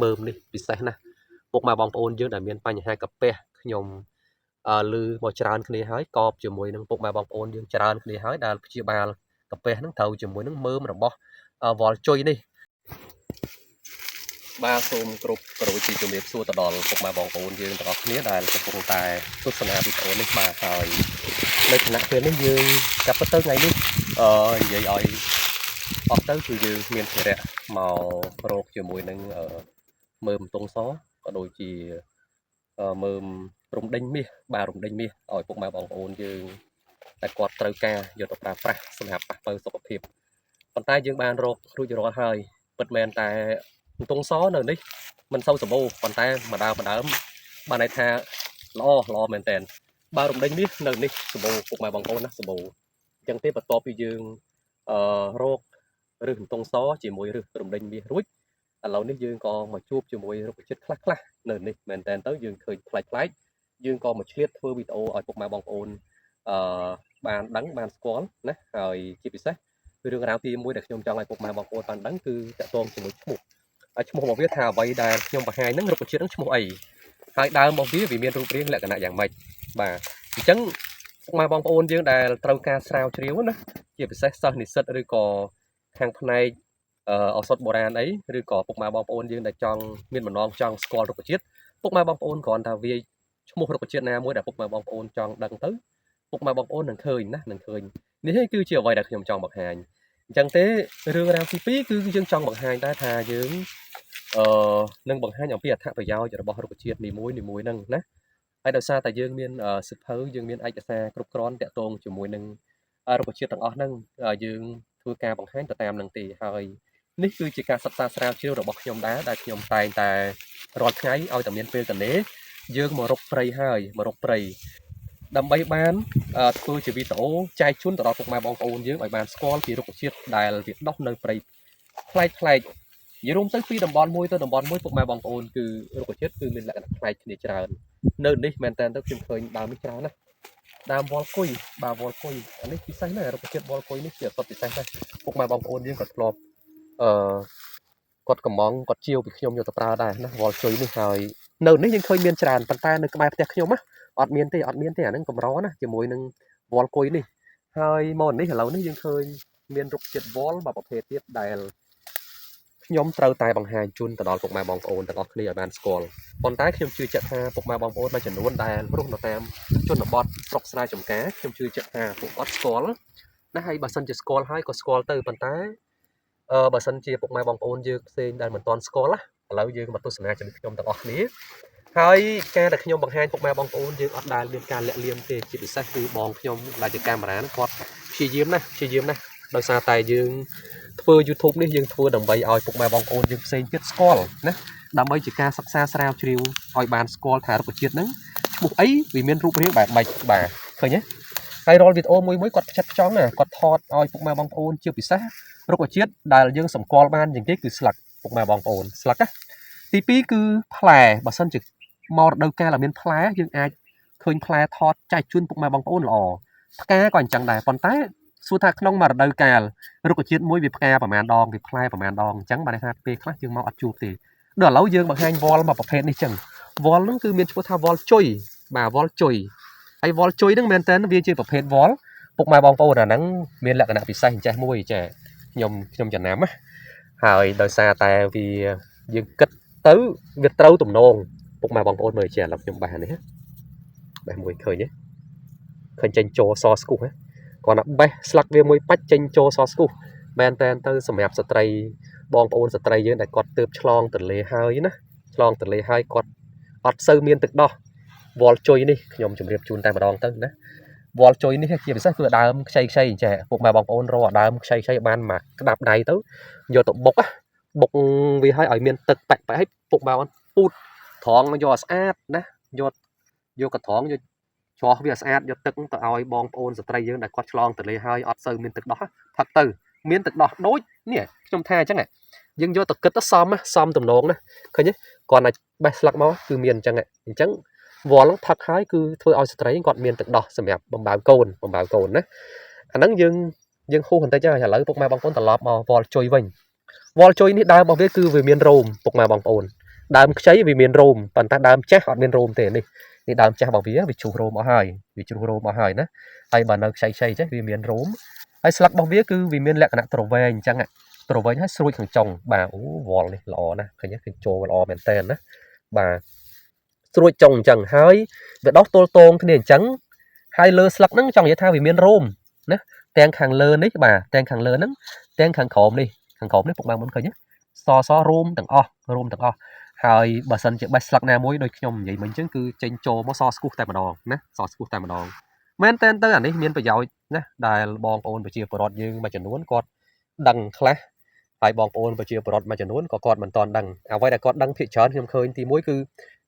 មើមនេះពិសេសណាស់ពុកម៉ែបងប្អូនយើងដែលមានបញ្ហាកាពះខ្ញុំឮមកច្រើនគ្នាហើយកបជាមួយនឹងពុកម៉ែបងប្អូនយើងច្រើនគ្នាហើយដែលព្យាបាលកាពះហ្នឹងត្រូវជាមួយនឹងមើមរបស់វ៉លជុយនេះបាទសូមគ្រប់គ្រងជាជំរាបសួរទៅដល់ពុកម៉ែបងប្អូនយើងទាំងអស់គ្នាដែលកំពុងតែទស្សនាវីដេអូនេះបាទហើយនៅខណៈពេលនេះយើងចាប់ទៅថ្ងៃនេះនិយាយឲ្យអស់ទៅគឺយើងមានភារៈមករកជាមួយនឹងមើមតុងសក៏ដូចជាមើមរំដេញមាសបាទរំដេញមាសឲ្យពុកម៉ែបងប្អូនយើងតែគាត់ត្រូវការយកទៅប្រើប្រាស់សម្រាប់ប៉ះប៉ូវសុខភាពប៉ុន្តែយើងបានរករួចរាល់ហើយពិតមែនតែតុងសនៅនេះមិនសូវសម្បូរប៉ុន្តែម្ដើមម្ដើមបានន័យថាល្អល្អមែនតើបើរំដេញមាសនៅនេះសម្បូរពុកម៉ែបងប្អូនណាសម្បូរអញ្ចឹងទេបន្ទាប់ពីយើងរក ឬសន្ទង់សជាមួយឬរំដេញមាសរួចឥឡូវនេះយើងក៏មកជួបជាមួយរុក្ខជាតិខ្លះខ្លះនៅនេះមែនតើទៅយើងឃើញប្លែកប្លែកយើងក៏មកឆ្លៀតធ្វើវីដេអូឲ្យពុកម៉ែបងប្អូនអឺបានដឹងបានស្គាល់ណាហើយជាពិសេសរឿងរ៉ាវទី1ដែលខ្ញុំចង់ឲ្យពុកម៉ែបងប្អូនបានដឹងគឺតកតងជាមួយឈ្មោះហើយឈ្មោះរបស់វាថាអ្វីដែលខ្ញុំបង្ហាញហ្នឹងរុក្ខជាតិហ្នឹងឈ្មោះអីហើយដើមរបស់វាវាមានរូបរាងលក្ខណៈយ៉ាងម៉េចបាទអញ្ចឹងពុកម៉ែបងប្អូនយើងដែលត្រូវការស្រាវជ្រាវណាជាពិសេសសិស្សនិស្សិតឬក៏ខាងផ្នែកឱសថបុរាណអីឬក៏ពុកម៉ែបងប្អូនយើងដែលចង់មានបំណងចង់ស្គាល់រុក្ខជាតិពុកម៉ែបងប្អូនគ្រាន់តែវាយឈ្មោះរុក្ខជាតិណាមួយដែលពុកម៉ែបងប្អូនចង់ដឹងទៅពុកម៉ែបងប្អូននឹងឃើញណានឹងឃើញនេះឯងគឺជាអ្វីដែលខ្ញុំចង់បង្ហាញអញ្ចឹងទេរឿងរ៉ាវទី2គឺយើងចង់បង្ហាញដែរថាយើងនឹងបង្ហាញអំពីអត្ថប្រយោជន៍របស់រុក្ខជាតិនីមួយនីមួយហ្នឹងណាហើយដោយសារតែយើងមានសៀវភៅយើងមានឯកសារគ្រប់គ្រាន់តាក់ទងជាមួយនឹងរុក្ខជាតិទាំងអស់ហ្នឹងយើងធ្វើការបង្ហាញទៅតាមនឹងទេហើយនេះគឺជាការសិក្សាស្រាវជ្រាវរបស់ខ្ញុំដែរដែលខ្ញុំតែងតែរាល់ថ្ងៃឲ្យតែមានពេលទំនេរយើងមករកព្រៃហើយមករកព្រៃដើម្បីបានធ្វើជាវីដេអូចែកជូនទៅដល់ពុកម៉ែបងប្អូនយើងឲ្យបានស្គាល់ពីរុក្ខជាតិដែលវាដុះនៅព្រៃប្លែកប្លែកនិយាយរួមទៅពីតំបន់មួយទៅតំបន់មួយពុកម៉ែបងប្អូនគឺរុក្ខជាតិគឺមានលក្ខណៈប្លែកគ្នាច្រើននៅនេះមែនតើទៅខ្ញុំឃើញដើមនេះច្រើនណាស់ដើមវល់គុយបាទវល់គុយអានេះពិសេសណាស់រុក្ខជាតិវល់គុយនេះជាអសតពិសេសណាស់ពុកម៉ែបងប្អូនយើងក៏ធ្លាប់អឺគាត់កំងគាត់ជាវពីខ្ញុំយកទៅប្រើដែរណាវល់ជុយនេះហើយនៅនេះយើងឃើញមានច្រើនប៉ុន្តែនៅក្បែរផ្ទះខ្ញុំណាអត់មានទេអត់មានទេអាហ្នឹងកម្រណាជាមួយនឹងវល់គុយនេះហើយមកនេះឥឡូវនេះយើងឃើញមានរុក្ខជាតិវល់មួយប្រភេទទៀតដែលខ្ញុំត្រូវតែបង្ហាញជូនទៅដល់ពុកម៉ែបងប្អូនទាំងអស់គ្នាឲ្យបានស្គាល់ប៉ុន្តែខ្ញុំជឿជាក់ថាពុកម៉ែបងប្អូនមួយចំនួនដែលរស់នៅតាមជនបទស្រុកស្រែចម្ការខ្ញុំជឿជាក់ថាពួកគាត់ស្គាល់ណាហើយបើសិនជាស្គាល់ហើយក៏ស្គាល់ទៅប៉ុន្តែបើសិនជាពុកម៉ែបងប្អូនយើងផ្សេងដែលមិនទាន់ស្គាល់ណាឥឡូវយើងមកទស្សនាជាមួយខ្ញុំទាំងអស់គ្នាហើយការដែលខ្ញុំបង្ហាញពុកម៉ែបងប្អូនយើងអត់ដែលមានការលាក់លៀមទេជាពិសេសគឺបងខ្ញុំដែលជាកាមេរ៉ាគាត់ព្យាយាមណាស់ព្យាយាមណាស់ដោយសារតែយើងធ្វើ YouTube នេះយើងធ្វើដើម្បីឲ្យពុកម៉ែបងប្អូនយើងផ្សេងទៀតស្គាល់ណាដើម្បីជាការសិក្សាស្រាវជ្រាវឲ្យបានស្គាល់ថារុក្ខជាតិហ្នឹងឈ្មោះអីវាមានរូបរាងបែបម៉េចបាទឃើញទេហើយរាល់វីដេអូមួយមួយគាត់ផ្ចិតផ្ចង់ណាគាត់ថតឲ្យពុកម៉ែបងប្អូនជាពិសេសរុក្ខជាតិដែលយើងសម្គាល់បានជាងគេគឺស្លឹកពុកម៉ែបងប្អូនស្លឹកណាទី2គឺផ្លែបើសិនជាមករដូវកាលដែលមានផ្លែយើងអាចឃើញផ្លែថតចែកជូនពុកម៉ែបងប្អូនល្អផ្កាក៏អញ្ចឹងដែរប៉ុន្តែសួរថាក្នុងមួយរដូវកាលរុក្ខជាតិមួយវាផ្កាប្រហែលដងវាផ្លែប្រហែលដងអញ្ចឹងបានន័យថាពេលខ្លះយើងមកអត់ជួបទេដល់ឥឡូវយើងបង្ហាញវល់មួយប្រភេទនេះចឹងវល់ហ្នឹងគឺមានឈ្មោះថាវល់ជុយបាទវល់ជុយហើយវល់ជុយហ្នឹងមែនតើវាជាប្រភេទវល់ពុកម៉ែបងប្អូនអាហ្នឹងមានលក្ខណៈពិសេសអញ្ចេះមួយចាខ្ញុំចំណាំណាហើយដោយសារតែវាយើងគិតទៅវាត្រូវទំនងពុកម៉ែបងប្អូនមើលជាឥឡូវខ្ញុំបេះនេះបេះមួយឃើញទេឃើញចេញចូលសស្គុះហ៎គាត់ថាបេះស្លឹកវាមួយបាច់ចេញចូលសស្គុះមែនតើទៅសម្រាប់ស្ត្រីបងប្អូនស្ត្រីយើងដែលគាត់ទើបឆ្លងទន្លេហើយណាឆ្លងទន្លេហើយគាត់អត់សូវមានទឹកដោះវល់ជុយនេះខ្ញុំជម្រាបជូនតែម្ដងទៅណាវល់ជុយនេះជាពិសេសគឺដើមខ្ចីខ្ចីអញ្ចឹងពុកម៉ែបងប្អូនរកដើមខ្ចីខ្ចីបានមកក្តាប់ដៃទៅយកទៅបុកបុកវាឲ្យឲ្យមានទឹកប៉ែកប៉ែកឲ្យពុកម៉ែបងពូតត្រង់យកឲ្យស្អាតណាយកយកកត្រងយកច្រោះវាឲ្យស្អាតយកទឹកទៅឲ្យបងប្អូនស្ត្រីយើងដែលគាត់ឆ្លងទន្លេហើយអត់សូវមានទឹកដោះផឹកទៅមានទឹកដោះដូចនេះខ្ញុំថាអញ្ចឹងយើងយកទៅគិតទៅសមសមទំនងណាឃើញទេគាត់តែបេះស្លឹកមកគឺមានអញ្ចឹងអញ្ចឹងវល់ហ្នឹងផឹកហើយគឺធ្វើឲ្យស្ត្រីគាត់មានទឹកដោះសម្រាប់បំបៅកូនបំបៅកូនណាអាហ្នឹងយើងយើងហួសបន្តិចហើយឥឡូវពុកម៉ែបងប្អូនត្រឡប់មកវល់ជុយវិញវល់ជុយនេះដើមរបស់វាគឺវាមានរោមពុកម៉ែបងប្អូន ដើមខ្ចីវាមានរោមប៉ុន្តែដើមចាស់អត់មានរោមទេនេះនេះដើមចាស់របស់វាវាជ្រុះរោមអស់ហើយវាជ្រុះរោមអស់ហើយណាហើយបើនៅខ្ចីខ្ចីចេះវាមានរោមហើយស្លឹករបស់វាគឺវាមានលក្ខណៈទ្រវែងអញ្ចឹងទ្រវែងហើយស្រួចខាងចុងបាទអូវល់នេះល្អណាស់ឃើញឃើញចូលល្អមែនតើណាបាទស្រួចចុងអញ្ចឹងហើយវាដោះទល់តងគ្នាអញ្ចឹងហើយលើស្លឹកហ្នឹងចង់និយាយថាវាមានរោមណាទាំងខាងលើនេះបាទទាំងខាងលើហ្នឹងទាំងខាងក្រោមនេះខាងក្រោមនេះពុកម៉ែមុនឃើញសសរោមទាំងអស់រោមទាំងអស់ហើយបើសិនជាបេះស្លឹកណាមួយដូចខ្ញុំនិយាយមិញអញ្ចឹងគឺចេញចូលមកសស្គុះតែម្ដងណាសស្គុះតែម្ដងមែនតើទៅអានេះមានប្រយោជន៍ណាដែលបងប្អូនប្រជាពលរដ្ឋយើងមួយចំនួនគាត់ដឹងខ្លះហើយបងប្អូនប្រជាពលរដ្ឋមួយចំនួនក៏គាត់មិនទាន់ដឹងអ្វីដែលគាត់ដឹងភាគច្រើនខ្ញុំឃើញទីមួយគឺ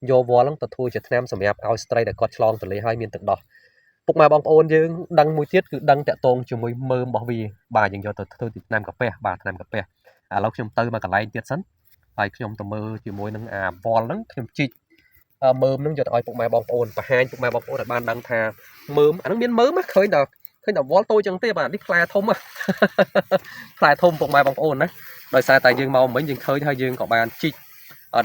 យកវល់ហ្នឹងទៅធ្វើជាថ្នាំសម្រាប់ឲ្យស្ត្រីដែលគាត់ឆ្លងទន្លេហើយមានទឹកដោះពុកម៉ែបងប្អូនយើងដឹងមួយទៀតគឺដឹងតាក់ទងជាមួយមើមរបស់វាបាទយើងយកទៅធ្វើជាថ្នាំកាពះបាទថ្នាំកាពះឥឡូវខ្ញុំទៅមកកន្លែងទៀតសិនហើយខ្ញុំទៅមើលជាមួយនឹងអាវល់ហ្នឹងខ្ញុំជីកមើមហ្នឹងយកទៅឲ្យពុកម៉ែបងប្អូនបង្ហាញពុកម៉ែបងប្អូនឲ្យបានដឹងថាមើមអាហ្នឹងមានមើមណាឃើញតែឃើញតែវល់តូចចឹងទេបាទនេះផ្លែធំផ្លែធំពុកម៉ែបងប្អូនណាដោយសារតែយើងមកមិញយើងឃើញហើយយើងក៏បានជីក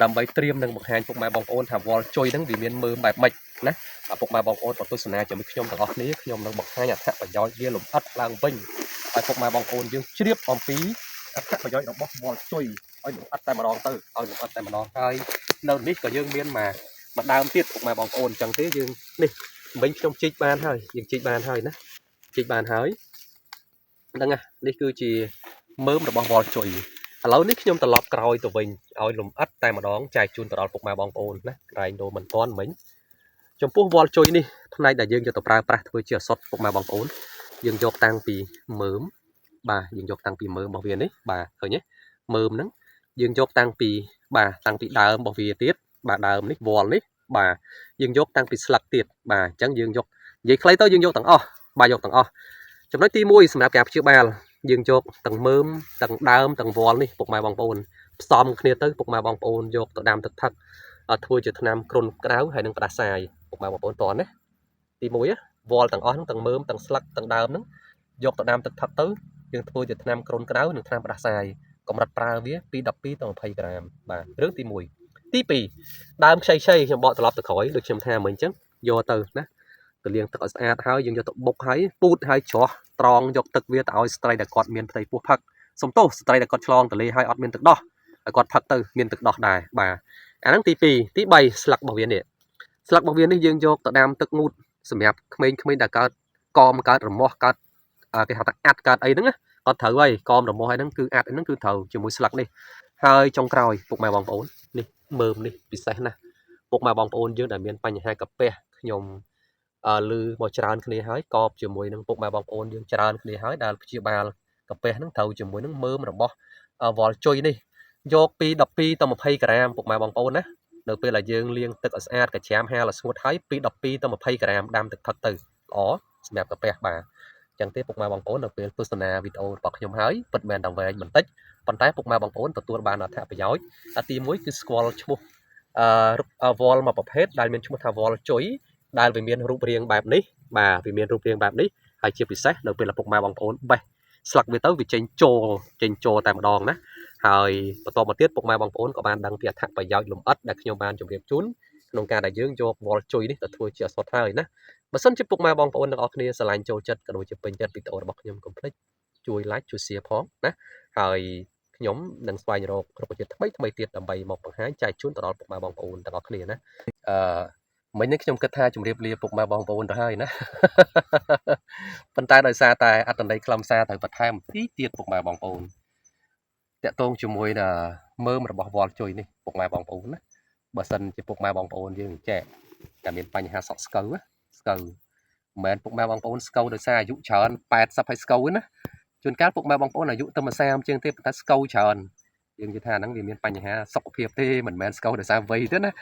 ដើម្បីត្រៀមនឹងបង្ហាញពុកម៉ែបងប្អូនថាវល់ជុយហ្នឹងវាមានមើមបែបម៉េចណាពុកម៉ែបងប្អូនក៏ទស្សនាជាមួយខ្ញុំទាំងអស់គ្នាខ្ញុំនឹងបង្ហាញអត្ថប្រយោជន៍វាលម្អិតឡើងវិញឲ្យពុកម៉ែបងប្អូនយើងជ្រាបអំពីអត្ថប្រយោជន៍របស់វល់ជុយឲ្យលម្អិតតែម្ដងទៅឲ្យលម្អិតតែម្ដងហើយនៅនេះក៏យើងមានមកមួយដើមទៀតពុកម៉ែបងប្អូនអញ្ចឹងទេយើងនេះមិញខ្ញុំជីកបានហើយយើងជីកបានហើយណាជីកបានហើយហ្នឹងណានេះគឺជាមើមរបស់វល់ជុយឥឡូវនេះខ្ញុំត្រឡប់ក្រោយទៅវិញឲ្យលំអិតតែម្ដងចែកជូនទៅដល់ពុកម៉ែបងប្អូនណាក្រែងដូរមិនទាន់មិញចំពោះវល់ជុយនេះផ្នែកដែលយើងយកទៅប្រើប្រាស់ធ្វើជាឱសថពុកម៉ែបងប្អូនយើងយកតាំងពីមើមបាទយើងយកតាំងពីមើមរបស់វានេះបាទឃើញទេមើមហ្នឹងយើងយកតាំងពីបាទតាំងពីដើមរបស់វាទៀតបាទដើមនេះវល់នេះបាទយើងយកតាំងពីស្លឹកទៀតបាទអញ្ចឹងយើងយកនិយាយខ្លីទៅយើងយកទាំងអស់បាទយកទាំងអស់ចំណុចទី1សម្រាប់ការព្យាបាលយើងយកទាំងមើមទាំងដើមទាំងវល់នេះពុកម៉ែបងប្អូនផ្សំគ្នាទៅពុកម៉ែបងប្អូនយកទៅដាំទឹកផឹកធ្វើជាថ្នាំគ្រុនក្តៅហើយនឹងផ្ដាសាយពុកម៉ែបងប្អូនតន់ណាទី1វល់ទាំងអស់ហ្នឹងទាំងមើមទាំងស្លឹកទាំងដើមហ្នឹងយកទៅដាំទឹកផឹកទៅយើងធ្វើជាថ្នាំគ្រុនក្តៅនិងថ្នាំផ្ដាសាយកម្រិតប្រើវាពី12ទៅ20ក្រាមបាទរឿងទី1ទី2ដើមខ្ចីខ្ចីខ្ញុំបកត្រឡប់ទៅក្រោយដូចខ្ញុំថាមិញអញ្ចឹងយកទៅណាទៅលាងទឹកឲ្យស្អាតហើយយើងយកទៅបុកហើយពូតហើយច្រោះត្រង់យកទឹកវាទៅឲ្យស្ត្រីដែលគាត់មានផ្ទៃពោះផឹកសំទោសស្ត្រីដែលគាត់ឆ្លងទលេហើយអត់មានទឹកដោះឲ្យគាត់ផឹកទៅមានទឹកដោះដែរបាទអាហ្នឹងទី2ទី3ស្លឹករបស់វានេះស្លឹករបស់វានេះយើងយកទៅដាំទឹកងូតសម្រាប់ក្មេងៗដែលកើតកមកើតរមាស់កើតគេហៅថាអាត់កើតអីហ្នឹងអត់ត្រូវហើយកមរមាស់អីហ្នឹងគឺអាត់អីហ្នឹងគឺត្រូវជាមួយស្លឹកនេះហើយចុងក្រោយពុកម៉ែបងប្អូននេះមើមនេះពិសេសណាស់ពុកម៉ែបងប្អូនយើងដែលមានបញ្ហាកាពះខ្ញុំឮមកច្រើនគ្នាហើយកបជាមួយនឹងពុកម៉ែបងប្អូនយើងច្រើនគ្នាហើយដែលព្យាបាលកាពះហ្នឹងត្រូវជាមួយនឹងមើមរបស់វល់ជុយនេះយកពី12ទៅ20ក្រាមពុកម៉ែបងប្អូនណានៅពេលដែលយើងលាងទឹកឲ្យស្អាតកាច្រាមហាលឲ្យស្ងួតហើយពី12ទៅ20ក្រាមដាំទឹកផឹកទៅល្អសម្រាប់កាពះបាទចឹងទេពុកម៉ែបងប្អូននៅពេលទស្សនាវីដេអូរបស់ខ្ញុំហើយពិតមែនតែវែងបន្តិចប៉ុន្តែពុកម៉ែបងប្អូនទទួលបានអត្ថប្រយោជន៍ទី1គឺស្គាល់ឈ្មោះអឺវល់មួយប្រភេទដែលមានឈ្មោះថាវល់ជុយដែលវាមានរូបរាងបែបនេះបាទវាមានរូបរាងបែបនេះហើយជាពិសេសនៅពេលពុកម៉ែបងប្អូនបេះស្លឹកវាទៅវាចេញចូលចេញចូលតែម្ដងណាហើយបន្តមកទៀតពុកម៉ែបងប្អូនក៏បានដឹងពីអត្ថប្រយោជន៍លម្អិតដែលខ្ញុំបានជម្រាបជូនក្នុងការដែលយើងយកវល់ជុយនេះទៅធ្វើជាឱសថហើយណាបើសិនជាពុកម៉ែបងប្អូនទាំងអស់គ្នាស្រឡាញ់ចូលចិត្តក៏ដូចជាពេញចិត្តវីដេអូរបស់ខ្ញុំកុំភ្លេចជួយ like ជួយ share ផងណាហើយខ្ញុំនឹងស្វែងរករុក្ខជាតិថ្មីថ្មីទៀតដើម្បីមកបង្ហាញចែកជូនទៅដល់ពុកម៉ែបងប្អូនទាំងអស់គ្នាណាអឺមិញនេះខ្ញុំគិតថាជម្រាបលាពុកម៉ែបងប្អូនទៅហើយណាប៉ុន្តែដោយសារតែអត្ថន័យខ្លឹមសារត្រូវបន្ថែមទីទៀតពុកម៉ែបងប្អូនតាក់ទងជាមួយនឹងមើមរបស់វល់ជុយនេះពុកម៉ែបងប្អូនណាបើសិនជាពុកម៉ែបងប្អូនយើងចែកតែមានបញ្ហាសក់ស្កូវស្កូវមិនមែនពុកម៉ែបងប្អូនស្កូវដោយសារអាយុច្រើន80ហើយស្កូវណាជួនកាលពុកម៉ែបងប្អូនអាយុទៅ30ជាងទេប៉ុន្តែស្កូវច្រើនយើងនិយាយថាហ្នឹងវាមានបញ្ហាសុខភាពទេមិនមែនស្កូវដោយសារវ័យទេណា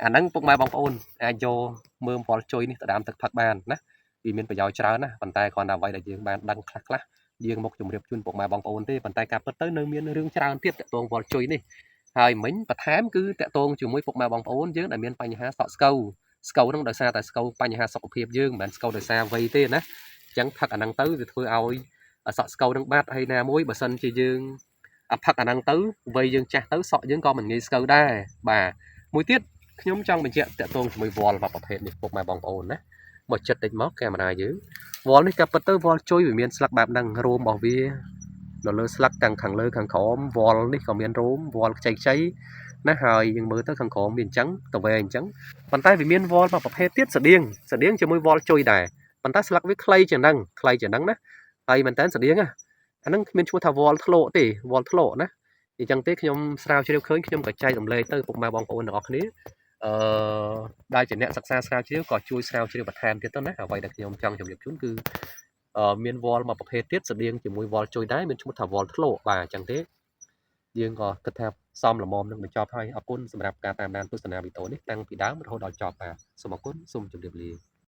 អាហ្នឹងពុកម៉ែបងប្អូនអាចយកមើមវល់ជុយនេះទៅដាំទឹកផឹកបានណាវាមានប្រយោជន៍ច្រើនណាប៉ុន្តែគ្រាន់តែអ្វីដែលយើងបានដឹងខ្លះខ្លះយើងមកជម្រាបជូនពុកម៉ែបងប្អូនទេប៉ុន្តែការពិតទៅនៅមានរឿងច្រើនទៀតតាក់ទងវល់ជុយនេះហើយមិញបន្ថែមគឺតាក់ទងជាមួយពុកម៉ែបងប្អូនយើងដែលមានបញ្ហាសក់ស្កូវស្កូវហ្នឹងដោយសារតែស្កូវបញ្ហាសុខភាពយើងមិនមែនស្កូវដោយសារវ័យទេណាអញ្ចឹងផឹកអាហ្នឹងទៅវាធ្វើឲ្យសក់ស្កូវនឹងបាត់ហើយណាមួយបើសិនជាយើង អាផឹកអាហ្នឹងទៅវ័យយើងចាស់ទៅសក់យើងក៏មិនងាយស្កូវដែរបាទមួយទៀតខ្ញុំចង់បញ្ជាក់តាក់ទងជាមួយវ៉លមួយប្រភេទនេះពុកម៉ែបងប្អូនណាមកចិត្តតិចមកកាមេរ៉ាយើងវ៉លនេះក៏ពិតទៅវ៉លជុយវាមានស្លឹកបែបហ្នឹងរោមរបស់វានៅលើស្លឹកទាំងខាងលើខាងក្រោមវ៉លនេះក៏មានរោមវ៉លខ្ចីខ្ចីណាហើយយើងមើលទៅខាងក្រោមវាអញ្ចឹងទៅវែងអញ្ចឹងប៉ុន្តែវាមានវ៉លមួយប្រភេទទៀតស្តៀងស្តៀងជាមួយវ៉លជុយដែរប៉ុន្តែស្លឹកវាខ្លីជាងហ្នឹងខ្លីជាងហ្នឹងណាហើយមែនតើស្តៀងណាអាហ្នឹងគ្មានឈ្មោះថាវ៉លធ្លោកទេវ៉លធ្លោកណាអញ្ចឹងទេខ្ញុំស្រាវជ្រាវឃើញខ្ញុំក៏ចែករំលែកទៅពុកម៉ែបងប្អូនទាំងអស់គ្នាអឺដែលជាអ្នកសិក្សាស្រាវជ្រាវក៏ជួយស្រាវជ្រាវបន្ថែមទៀតទៅណាអ្វីដែលខ្ញុំចង់ជម្រាបជូនគឺមានវ៉លមួយប្រភេទទៀតស្តៀងជាមួយវ៉លជុយដែរមានឈ្មោះថាវ៉លធ្លោកបាទអញ្ចឹងទេយើងក៏គិតថាសមល្មមនឹងបញ្ចប់ហើយអរគុណសម្រាប់ការតាមដានទស្សនាវីដេអូនេះតាំងពីដើមរហូតដល់ចប់បាទសូមអរគុណសូមជម្រាបលា។